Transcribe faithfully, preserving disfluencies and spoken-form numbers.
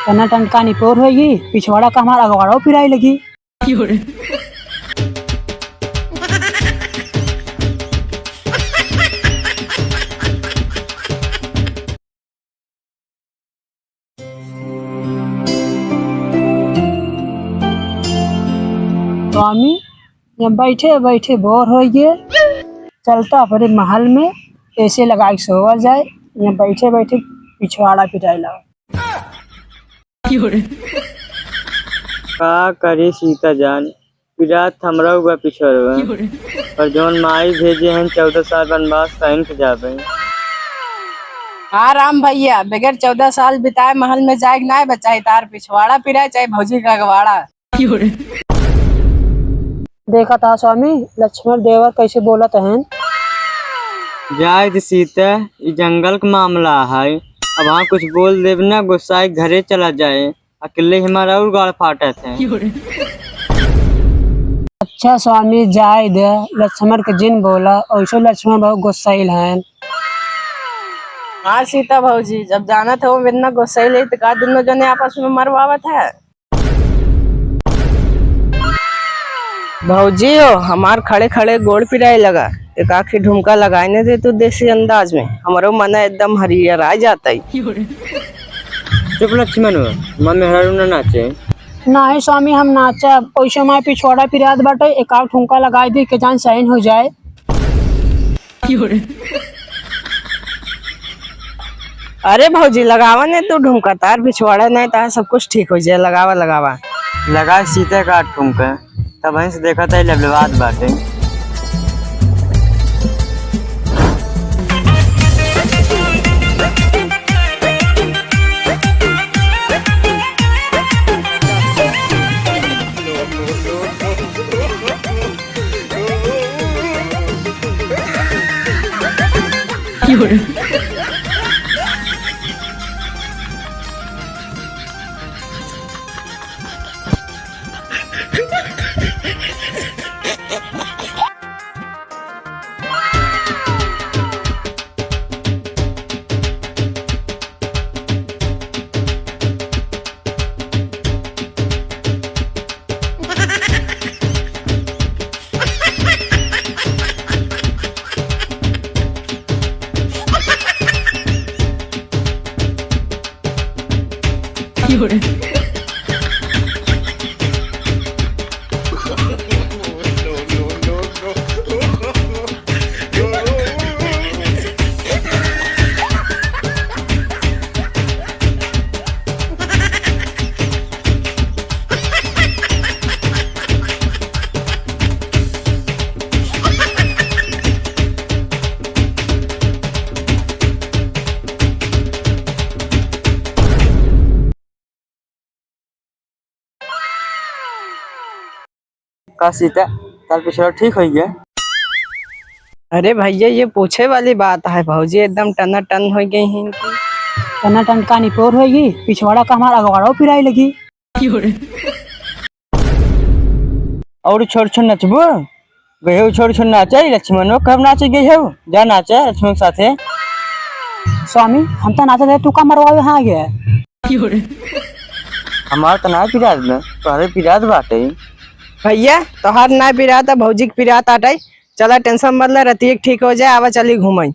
टना टन का निपोर होई, पिछवाड़ा का हमार अगवाड़ो पिराई लगी। स्वामी, यहाँ बैठे बैठे बोर हो गए, चलता अपने महल में एसी लगा के सोवा जाए, यहाँ बैठे बैठे पिछवाड़ा पिटाए ला। का करी सीता जान, पिरात हमरा हुआ पिछड़वा, पर जौन माई भेजे हैं चौदह साल वनवास सहिन के जाबे। हाँ राम भैया, बगैर चौदह साल बिताए महल में जाए के नाय बचाई, तार पिछवाड़ा पिराए चाहे भौजी का अगवाड़ा। देखा था स्वामी, लक्ष्मण देवर कैसे बोलत हैं। जाए दे सीता, ई जंगल का मामला है, अब हाँ कुछ बोल देब ना, गोसाई घरे चला जाए। अकेले हमारा और गाल फाटत है। अच्छा स्वामी, जाए दे, लक्ष्मण के जिन बोला, ओइसो लक्ष्मण बहुत गुस्साइल हैं। हाँ सीता भौजी, जब जानत हो इतना गुस्साइल है, तो का दोनों जने आपस में मरवावत है? भौजी हो, हमार खड़े खड़े गोड़ पिराए लगा, एक आखी ठुमका लगाए ने दे तू देसी अंदाज में, हमरो मन एकदम हरियर आ जाता है। चुप लक्ष्मण हो, माँ मेहरारू ना नाचे। नाही स्वामी, हम नाचब। ओइसे माय पिछवाड़ा पिरात बाटे, एक आध ठुमका लगाई दी, के जान सहिन हो जाए। अरे भौजी, लगावा ने तू ठुमका, तार पिछवाड़ा नहीं, तार सब कुछ ठीक हो जाए। लगावा, लगावा। लगा सीते का ठुमका। तब वहीं से देखा था, लबलबात बाटे। का सीता, तार पिछवाड़ा ठीक होइ गया? अरे भैया, ये पूछे वाली बात है, भौजी एकदम टनाटन होइ गई हैं इनकी। टनाटन का निपोर होई, पिछवाड़ा का हमार अगवाड़ो पिराई लगी। और छोड़ छोड़ नचबो, गए हो छोड़ छोड़ नाचे, लक्ष्मणो कब नाचे गए हो, जा नाचे लक्ष्मण के साथे। स्वामी, हम तो नाचे रहे, तू का मरवावे यहाँ आ गया? हमार तो ना पिरात में, तोहरे पिरात बाटे। भैया, तोहार ना पिरात, भौजी के पिरात आटे। चला, tension मत ले, रतिये के ठीक हो जाए, आवा चली घूमई।